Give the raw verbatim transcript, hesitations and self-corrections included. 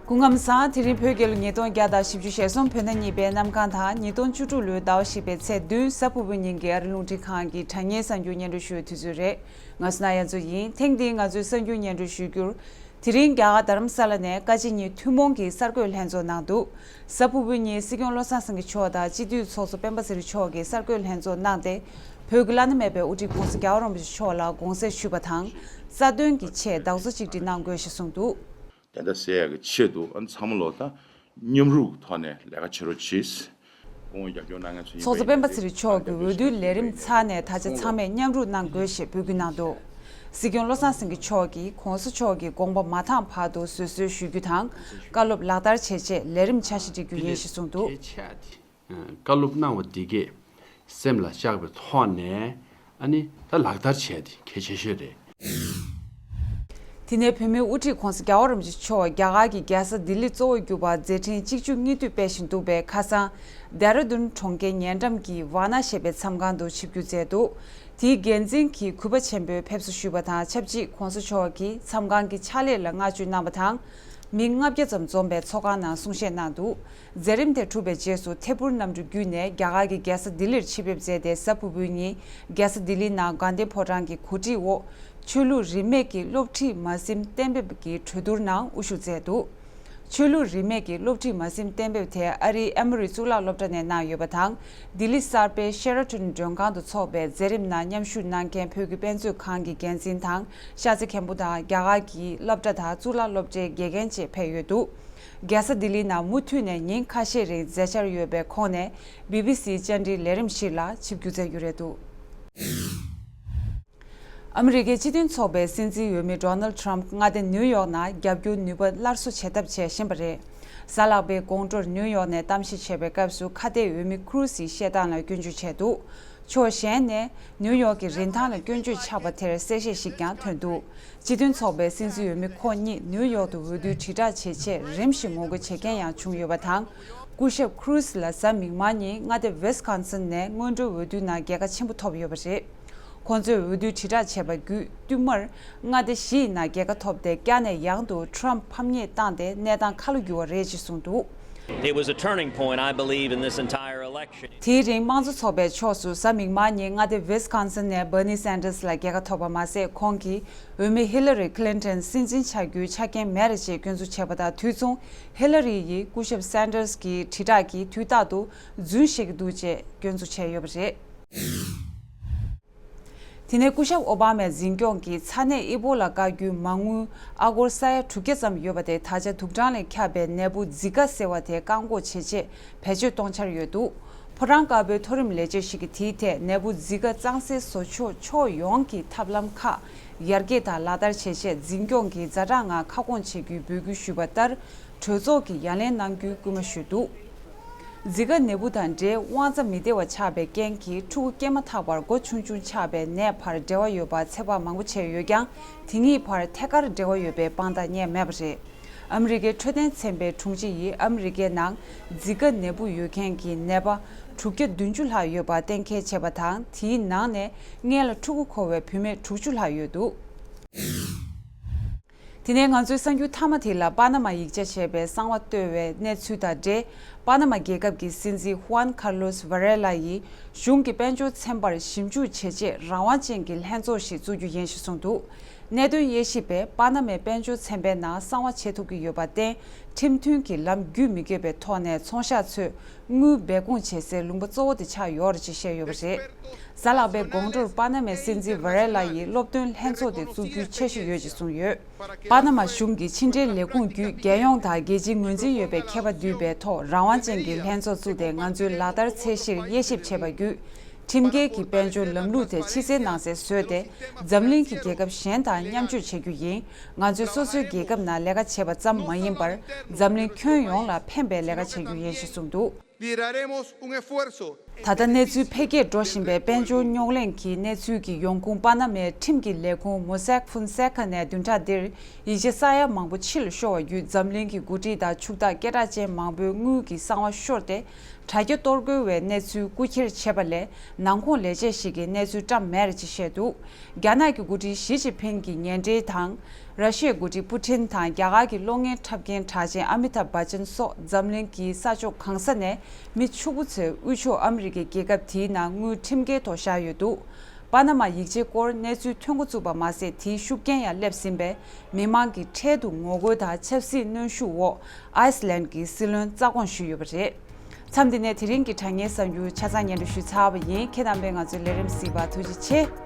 སྐུ་ཁམས་བཟང་། དེ་རིང་བོད་རྒྱལ་ལོ་ཉིས་སྟོང་བརྒྱ་དང་བཞི་བཅུ་ཞེ་གསུམ་བོད་ཟླ་གཉིས་པའི་གནམ་གང་དང་། ཉིས་སྟོང་བཅུ་དྲུག་ལོའི་ཟླ་བ་བཞི་པའི་ཚེས་བདུན་གཟའ་ཕུར་བུའི་ཉིན་གྱི་ཨ་རི་རླུང་འཕྲིན་ཁང་གི་དྲ་བརྙན་གསར་འགྱུར་སྙན་སྒྲོན་ཞུ་བའི་དུས་ཚོད་རེད། ང་སུ་ན་ཡ་མཚོ་ཡིན། ཐེངས་འདིའི་ང་ཚོའི་གསར་འགྱུར་སྙན་སྒྲོན་ཞུ་རྒྱུར། དེ་རིང་རྒྱ་གར་རྡ་རམ་ས་ལ་ནས་བཀའ་སྤྱི་གཉིས་ཐུན་མོང་གི་གསར་འགོད་ལྷན་ཚོགས་གནང་འདུག་གཟའ་ཕུར་བུའི་ཉིན་སྲིད་སྐྱོང་བློ་བཟང་སེང་གེ་མཆོག་དང་སྤྱི་འཐུས་ཚོགས་གཙོ་སྤེན་པ་ཚེ་རིང་མཆོག་གིས་གསར་འགོད་ལྷན་ཚོགས་གནང་སྟེ། བོད་ཀྱི་བླ་ན་མེད་པའི་དབུ་ཁྲིད་༸གོང་ས་༸རྒྱལ་བ་རིན་པོ་ཆེ་མཆོག་ལ་དགོངས་སེལ་ཞུས་པ་དང་། རྩ་དོན་གྱི་ཆེད་བདག་གཙོ་གཅིག་སྒྲིལ་གནང་དགོས་ཞེས་གསུངས་འདུག་དེ་འདྲ་ཟེར་ཡག་གི་ཆེད་དུ་ཨ་ནི་ཚང་མ་ལོ་ད་མཉམ་རུབ་ཐོག་ནས་ལས་ཀ་བྱེད་རོགས་གྱིས། སྐུ་ངོ་རྒྱབ་སྐྱོར་གནང་མཁན་ཚོ་ཡིན་ཚོགས་གཙོ་སྤེན་པ་ཚེ་རིང་མཆོག་གིས་འོས་བསྡུའི་ལས་རིམ་ཚར་ནས་ད་ཆ་ཚང་མས་མཉམ་རུབ་གནང་དགོས་ཞེས་འབོད་སྐུལ་གནང་འདུག་སྲིད་སྐྱོང་བློ་བཟང་སེང་གེ་མཆོག་གིས་༸གོང་ས་མཆོག་གི་དགོངས་པ་མ་འཐད་བར་དུ་བཟོད་གསོལ་ཞུ་རྒྱུ་དང་། བཀའ་སློབ་ལག་བསྟར་བྱེད་ཆེད་ལས་རིམ་འཆར་གཞི་སྒྲིག་རྒྱུ་ཡིན་ཞེས་གསུངས་འདུག་གལ་ཆེ་བ་དེ། བཀའ་སློབ་གནང་བ་འདི་གས་སེམས་ལ་བཅངས་པའི་ཐོག་ནས་ཨ་ནི་ད་ལག་བསྟར་བྱས་ཏེ་གལ་ཆེ་ཤོས་རེད། དེ་ནས་བོད་མིའི་དབུ་ཁྲིད་༸གོང་ས་༸རྒྱལ་བ་རིན་པོ་ཆེ་མཆོག་རྒྱ་གར་གྱི་རྒྱལ་ས་ལྡི་ལི་གཙོ་བོར་གྱུར་པ་མཛད་འཕྲིན་གཅིག་མཇུག་གཉིས་མཐུད་སྤེལ་བཞིན་འདུག་པས། ཁ་སང་ཌེ་ར་ལྡུན་གྲོང་ཁྱེར་ཉེ་འགྲམ་གྱི་ཝཱ་ན་ཞེས་པའི་མཚམས་ཁང་དུ་ཆིབས་བསྒྱུར་མཛད་འདུག་དེའི་འགན་འཛིན་གྱིས་གུས་པ་ཆེན་པོས་ཕེབས་བསུ་ཞུས་པ་དང་ཆབས་ཅིག་༸གོང་ས་མཆོག་གིས་མཚམས་ཁང་གི་ཕྱག་ལས་ལ་བསྔགས་བརྗོད་གནང་བ་དང་། མི་ལྔ་བརྒྱ་ཙམ་འཛོམས་པའི་ཚོགས་ཁང་ནང་གསུང་བཤད་གནང་འདུག་མཛད་རིམ་དེ་གྲུབ་པའི་རྗེས་སུ་ཐད་འཕུར་གནམ་གྲུ་བརྒྱུད་ནས་རྒྱ་གར་གྱི་རྒྱལ་ས་ལྡི་ལིར་ཆེད་ཕེབས་མཛད་དེ། གཟའ་ཕུར་བུའི་ཉིན་རྒྱལ་ས་ལྡི་ལིའི་ནང་དགའ་ལྡན་ཕོ་བྲང་གི་གོ་སྒྲིག་འོག་ཆོས་ལུགས་རིས་མེད་ཀྱི་སློབ་ཁྲིད་མ་ཟིན་གཏན་འབེབས་ཀྱི་གྲོས་བསྡུར་ནང་དབུ་བཞུགས་མཛད་འདུག་ཆོས་ལུགས་རིས་མེད་ཀྱི་སློབ་ཁྲིད་མ་ཟིན་གཏན་འབེབས་དེ་ཨ་རིའི་ཨེ་མོ་རི་གཙུག་ལག་སློབ་གྲྭ་ནས་གནང་ཡོད་པ་དང་། ལྡི་ལི་གསར་པའི་ཤེ་ར་ཊོན་མགྲོན་ཁང་དུ་འཚོགས་པའི་མཛད་རིམ་ནང་མཉམ་ཞུགས་གནང་མཁན་བོད་ཀྱི་དཔེ་མཛོད་ཁང་གི་འགན་འཛིན་དང་། ཤ་ཚ་མཁན་པོ་དང་རྒྱ་གར་གྱི་སློབ་གྲྭ་དང་གཙུག་ལག་སློབ་གྲྭའི་དགེ་རྒན་བཅས་ཕེབས་ཡོད་འདུག་རྒྱལ་ས་ལྡི་ལི་ནང་མུ་མཐུད་ནས་ཉིན་ཁ་ཤས་རིང་མཛད་འཆར་ཡོད་པའི་ཁོངས་ནས་བི་བི་སིའི་བཅར་འདྲིའི་ལས་རིམ་ཞིག་ལ་ཆིབས་བསྒྱུར་མཛད་རྒྱུ་རེད་འདུག་ཨ་མི་རི་ཀའི་སྤྱི་མཐུན་ཚོགས་པའི་སྲིད་འཛིན་འོས་མི་ཌོ་ནལ་ཊམ་མངའ་སྡེ་ནིའུ་ཡོག་ནང་རྒྱབ་སྐྱོར་ནུས་པ་སླར་གསོ་བྱེད་ཐབས་བྱེད་བཞིན་པ་རེད། གཟའ་ལྷག་པའི་དགོང་དྲོར་ནིའུ་ཡོག་ནས་གཏམ་བཤད་བྱས་པའི་སྐབས་སུ་ཁ་གཏད་འོས་མི་ཁུ་རུ་སིའི་བཤད་སྟངས་ལ་སྐྱོན་བརྗོད་བྱས་འདུག་ཕྱོགས་གཞན་ནས་ནིའུ་ཡོག་གི་རིན་ཐང་ལ་སྐྱོན་བརྗོད་ཆགས་པ་དེར་གསལ་བཤད་ཞིག་ཀྱང་ཐོན་འདུག་སྤྱི་མཐུན་ཚོགས་པའི་སྲིད་འཛིན་འོས་མི་ཁོ་གཉིས་ནིའུ་ཡོག་ཏུ་འོས་བསྡུའི་དྲིལ་བསྒྲགས་བྱེད་ཆེད་རིམ་བཞིན་ངོ་རྒོལ་བྱེད་མཁན་ཡང་བྱུང་ཡོད་པ་དང་། སྐུ་ཞབས་ཁུ་རུ་སི་ལ་གཟའ་མིག་དམར་ཉིན་མངའ་སྡེ་ཝེ་སི་ཀོན་སིན་ནས་སྔོན་འགྲོའི་འོས་བསྡུའི་ནང་རྒྱལ་ཁ་ཆེན་པོ་ཐོབ་ཡོད་པ་རེད། ཁོང་ཚོས་འོས་བསྡུའི་དྲིལ་བསྒྲགས་བྱས་པ་བརྒྱུད་བསྟུད་མར་མངའ་སྡེ་བཞི་ཡི་ནང་རྒྱལ་ཁ་ཐོབ་སྟེ། བསྐྱར་ནས་ཡང་དུ་ཊམ་ཕམ་ཉེས་བཏང་སྟེ་གནས་སྟངས་ཁ་ལོ་བསྒྱུར་བ་རེད་ཅེས་གསུངས་འདུག It was a turning point, I believe, in this entire election. དེའི་རིང་དམངས་གཙོ་ཚོགས་པའི་ཕྱོགས་སུ་གཟའ་མིག་དམར་ཉིན་མངའ་སྡེ་ཝེ་སི་ཀོན་སིན་ནས་བྷར་ནི་སན་ཌར་སི་ལ་རྒྱལ་ཁ་ཐོབ་པ་མ་ཟད། ཁོང་གིས་འོས་མི་ཧི་ལ་རི་ཁི་ལིན་ཊོན་སྲིད་འཛིན་ཆགས་རྒྱུའི་ཆ་རྐྱེན་མེད་རེད་ཅེས་སྐྱོན་འཛུགས་བྱས་པ་དང་། དུས་མཚུངས་ཧི་ལ་རི་ཡིས་སྐུ་ཞབས་སན་ཌར་སི་གི་དྲིལ་བསྒྲགས་ཀྱིས་དུས་རྟག་ཏུ་རྫུན་བཤད་ཀྱི་འདུག་ཅེས་སྐྱོན་འཛུགས་བྱས་ཡོད་པ་རེད། དེ་ནས་སྐུ་ཞབས་ཨོ་བྷ་མའི་འཛིན་སྐྱོང་གིས་ཚ་ནད་ཨི་བོ་ལ་བཀག་རྒྱུའི་མ་དངུལ་ཨ་སྒོར་ས་ཡ་དྲུག་བརྒྱ་ཙམ་ཡོད་པ་དེ་ད་ཆ་དུག་སྦྲང་ལས་ཁྱབ་པའི་ནད་འབུ་ཛི་ཀ་ཟེར་བ་དེ་བཀག་འགོག་བྱེད་ཆེད་བེད་སྤྱོད་གཏོང་འཆར་ཡོད་འདུག་ཕོ་བྲང་དཀར་པོའི་མཐོ་རིམ་ལས་བྱེད་ཞིག་གིས་དེའི་ཐད་ནད་འབུ་ཛི་ཀ་གཙང་སེལ་བཟོ་ཕྱོགས་ཕྱོགས་ཡོངས་ཀྱི་ཐབས་ལམ་ཁག་ཡར་རྒྱས་དང་ལག་བསྟར་བྱེད་ཆེད་འཛིན་སྐྱོང་གིས་ཛ་དྲག་ངང་ཁ་སྐོང་བྱེད་རྒྱུའི་འབོད་སྐུལ་ཞུས་པ་ལྟར། གྲོས་ཚོགས་ཀྱིས་ཡ་ལན་གནང་རྒྱུའི་སྐུལ་མ་ཞུས་འདུག་ཛི་ཀ་ནད་འབུ་དང་འབྲེལ་དབང་རྩ་མི་བདེ་བ་ཆགས་པའི་རྐྱེན་གྱིས་ཕྲུ་གུ་སྐྱེས་མ་ཐག་པར་མགོ་ཆུང་ཆུང་ཆགས་པའི་ནད་བར་འབྲེལ་བ་ཡོད་པ་ཚོད་དཔག་མང་པོ་བྱས་ཡོད་ཀྱང་། དེ་གཉིས་བར་ཐད་ཀར་འབྲེལ་བ་ཡོད་པའི་དཔང་རྟགས་རྙེད་མེད་པ་རེད། ཨ་མི་རི་ཀའི་འཕྲོད་བསྟེན་ཚན་པའི་དྲུང་ཆེ་ཡིས་ཨ་མི་རི་ཀའི་ནང་ཛི་ཀ་ནད་འབུ་ཡོད་མཁན་གྱི་ནད་པ་དྲུག་བརྒྱ་བདུན་ཅུ་ལྷག་ཡོད་པ་གཏན་འཁེལ་བྱས་པ་དང་། དེའི་ནང་ནས་སྔོན་ལ་ཕྲུ་གུ་འཁོར་བའི་བུད་མེད་དྲུག་ཅུ་ལྷག་ཡོད་འདུག་དེ་ནས་ང་ཚོའི་གསར་འགྱུར་མཐའ་མ་དེ་ལ། པ་ན་མ་ཡིག་ཆ་ཞེས་པའི་གསང་བ་བརྟོལ་བའི་གནས་ཚུལ་དང་འབྲེལ། པ་ན་མ་རྒྱལ་ཁབ་ཀྱི་སྲིད་འཛིན་ཧུའན་ཁར་ལོས་ཝ་རེ་ལ་ཡིས་གཞུང་གི་དཔལ་འབྱོར་ཚན་པར་ཞིབ་འཇུག་བྱེད་ཆེད་རང་དབང་ཅན་གྱི་ལྷན་ཚོགས་ཤིག་བཙུགས་རྒྱུ་ཡིན་ཞེས་གསུངས་འདུག་གནད་དོན་དབྱེ་ཞིབ་པས་པ་ན་མའི་དཔལ་འབྱོར་ཚན་པའི་ནང་གསང་བ་བྱེད་ཐུབ་ཀྱི་ཡོད་པར་བརྟེན། ཁྲིམས་མཐུན་གྱི་ལམ་བརྒྱུད་མི་དགོས་པའི་ཐོག་ནས་ཚོང་ཤག་ཚོས་དངུལ་སྦས་སྐུང་བྱེད་སའི་ལུང་པ་གཙོ་བོ་དེ་ཆགས་ཡོད་རེད་ཅེས་བཤད་ཡོད་པ་རེད། གཟའ་ལྷག་པའི་དགོང་དྲོར་པ་ན་མའི་སྲིད་འཛིན་ཝ་རེ་ལ་ཡིས་སློབ་སྟོན་ལྷན་ཚོགས་དེ་བཙུགས་རྒྱུའི་འཆར་གཞི་ཡོད་ཅེས་གསུངས་ཡོད། པ་ན་མ་གཞུང་གི་ཕྱི་འབྲེལ་ལས་ཁུངས་བརྒྱུད་རྒྱལ་ཡོངས་དང་རྒྱལ་སྤྱིའི་ངོས་འཛིན་ཡོད་པའི་མཁས་པ་འདུས་པའི་ཐོག་རང་དབང་ཅན་གྱི་ལྷན་ཚོགས་བཙུགས་ཏེ་ང་ཚོའི་ལག་བསྟར་ཚད་གཞིར་དབྱེ་ཞིབ་བྱས་པ་བརྒྱུད། ཁྲིམས་འགལ་གྱི་དཔལ་འབྱོར་ལམ་ལུགས་དེ་ཕྱི་གསལ་ནང་གསལ་བཟོས་ཏེ། འཛམ་གླིང་གི་རྒྱལ་ཁབ་གཞན་དང་མཉམ་སྤྱོད་བྱེད་རྒྱུ་ཡིན། ང་ཚོས་སོ་སོའི་རྒྱལ་ཁབ་ནང་ལས་ཀ་བྱེད་པ་ཙམ་མ་ཡིན་པར། འཛམ་གླིང་ཁྱོན་ཡོངས་ལ་ཕན་པའི་ལས་ཀ་བྱེད་རྒྱུ་ཡིན་ཞེས་གསུངས་འདུག Lideraremos un esfuerzo. ད་ལྟ་གནས་ཚུལ་འཕེལ་རྒྱས་འགྲོ་བཞིན་པའི་དཔལ་འབྱོར་རྙོག་གླེང་གི་གནས་ཚུལ་གྱི་ཡོང་ཁུངས་པ་ན་མའི་ཁྲིམས་ཀྱི་ལས་ཁུངས་མོ་སེག་ཧྥུན་སེ་ཁ་ནས་བདུན་ཕྲག་འདིར་ཡིག་ཆ་ས་ཡ་མང་པོ་ཕྱི་ལ་ཤོར་བ་བརྒྱུད། འཛམ་གླིང་གི་འགོ་ཁྲིད་དང་ཕྱུག་བདག་སྐད་གྲགས་ཅན་མང་པོའི་དངུལ་གྱི་གསང་བ་ཤོར་ཏེ། དྲ་རྒྱ་གཏོར་རྒོལ་བའི་གནས་ཚུལ་རྐུ་འཁྱེར་བྱས་པ་ལས་ནང་ཁོངས་ལས་བྱེད་ཞིག་གི་གནས་ཚུལ་བཀྲམ་མེད་ཅེས་བཤད་འདུག་རྒྱ་ནག་གི་འགོ་ཁྲིད་ཞི་ཅིན་ཕིང་གི་ཉེ་འབྲེལ་དང་། ར་ཤི་ཡའི་འགོ་ཁྲིད་པུ་ཊིན་དང་རྒྱ་གར་གྱི་གློག་བརྙན་འཁྲབ་མཁན་གྲགས་ཅན་ཨ་མི་ཐབ་བྷ་ཅན་སོགས་འཛམ་གླིང་གི་ས་ཕྱོགས་གང་ས་ནས་མི་ཕྱུག་པོ་ཚོས་དབུས་ཕྱོགས་ཨ་མི་རི་ཀའི་རྒྱལ་ཁབ་དེའི་ནང་དངུལ་ཁྲིམས་འགལ་ཐོག་བཞག་ཡོད་འདུག་པ་ན་མ་ཡིག་ཆའི་སྐོར་གནས་ཚུལ་ཐོན་འགོ་བཙུགས་པ་མ་ཟད། དེའི་ཤུགས་རྐྱེན་ཡང་སླེབས་ཟིན་པས། མི་མང་གི་འཕྲལ་དུ་ངོ་རྒོལ་དང་ཆབ་སྲིད་གནོན་ཤུགས་འོག་ཨའི་སི་ལན་གྱི་སྲིད་བློན་རྩ་དགོངས་ཞུས་ཡོད་པ་རེད། མཚམས་འདི་ནས་དེ་རིང་གི་དྲ་བརྙན་གསར་འགྱུར་ཆ་ཚང་སྙན་སྒྲོན་ཞུས་ཚར་བ་ཡིན། ཁྱེད་རྣམ་པས་ང་ཚོའི་ལས་རིམ་གཟིགས་པར་ཐུགས་རྗེ་ཆེ།